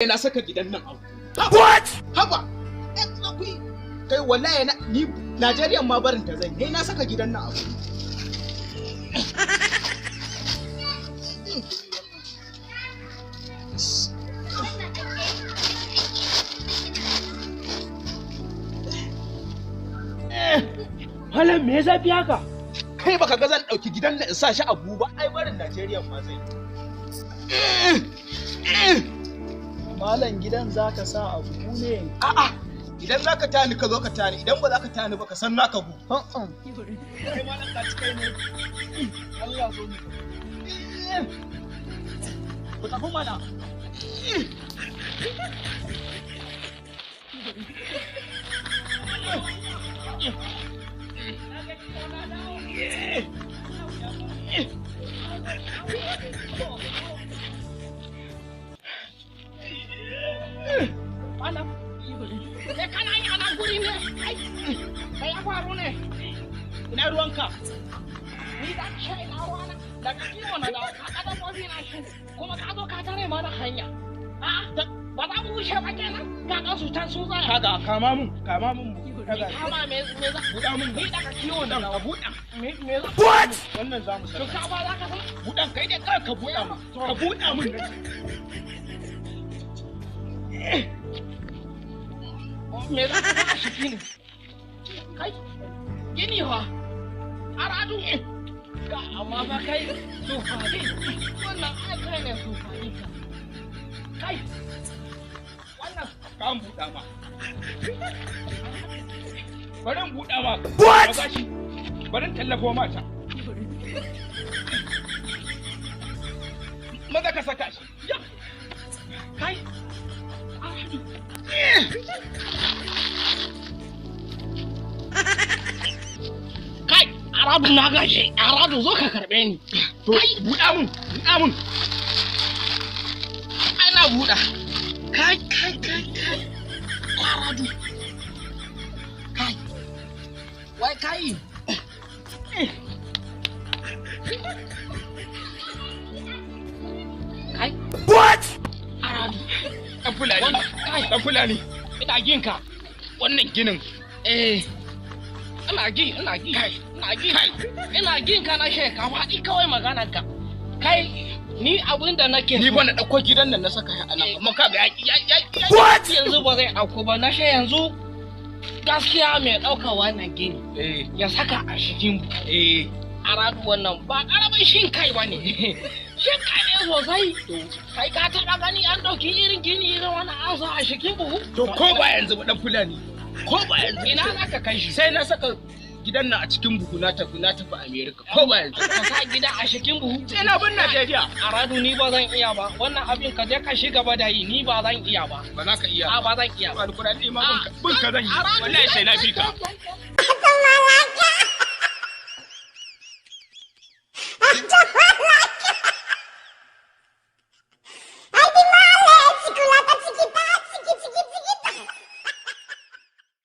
Na saka gidan nan abu. What? Haba. Kai, wallahi na ni Najeriya ma barin ta zan yi. Na saka gidan nan abu. Malam, me ya zafi haka? Kai, baka ga zan ɗauki gidan nan in sa shi a buhu ba? Ai barin Najeriya ma zai. Malam, gidan zaka sa a buhu ne? A'a. Idan zaka tani ka zo ka tani, idan ba zaka tani ba ka san naka bu. Kai malam, ka ci kai ne. Allah, zo mu. Ku tafi mana. Malam, me kana yi a nan guri ne? Kai, me ya faru ne? Ina ruwanka? Ni da ce ina ruwana, daga kiwo na dawo, ka ga dabbobi na shi, kuma ka zo ka tare mana hanya. A'a, ba za mu wuce ba kenan, ka ga su can sun tsaya. Kaga, kama mun, kama mun. Kaga. Kama me me za? Buɗa mun. Ni daga kiwo na Buɗan dawo. ka buɗa. Me me za? What? Wannan za mu saka. Shinkafa za ka sa? Buɗan kai dai kawai, ka buɗa mun. Ka buɗa mun. Me za ka sa a shiki ne? Kai, gini fa. Aradu. Ga amma fa kai sufani. Wannan ai kai ne sufani ka. Kai. Wannan Ka buɗa ma. Bari in buɗa ma. What? Bari in tallafo mata. Maza ka saka shi. Ya. Kai. Aradu. Kai, Aradu, na gashi. Aradu, zo ka karɓe ni. To, buɗa mun, buɗa mun. Ana buɗa. Kai, kai, kai, kai. Aradu. Kai. Wai kai. Kai. What? Aradu. Ɗan Fulani. Kai. Ɗan Fulani. Ina jin ka. Wannan ginin. Eh. Ina ji, ina ji. Kai. Ina ji. Kai. Ina jin ka na sheka, faɗi kawai maganar ka. Kai, ni abin da nake Ni so. ba na ɗauko gidan nan na saka shi a nan, amma kaga ya. What? Yanzu ba zai ɗauko ba, na yanzu gaskiya mai ɗauka wannan gini ya saka a cikin aradu, wannan ba ƙaramin shin kai ba ne. Shin kai ne sosai. Kai, ka taɓa gani an ɗauki irin gini irin wannan an sa a cikin buhu? To, ko ba yanzu ba, ɗan Fulani. Ko ba yanzu. Ina za ka kai shi? Sai na saka gidan nan a cikin buhu na tafi America. Ko ba yanzu. Ka sa gida a cikin buhu? Sai na bar Najeriya. Aradu, ni ba zan iya ba. Wannan abin ka je ka shi gaba da yi, ni ba zan iya ba. Ba za ka iya. A, ba zan iya ba. Alkur'ani ma bin ka zan yi. Aradu, Wallahi sai na fi ka. kai.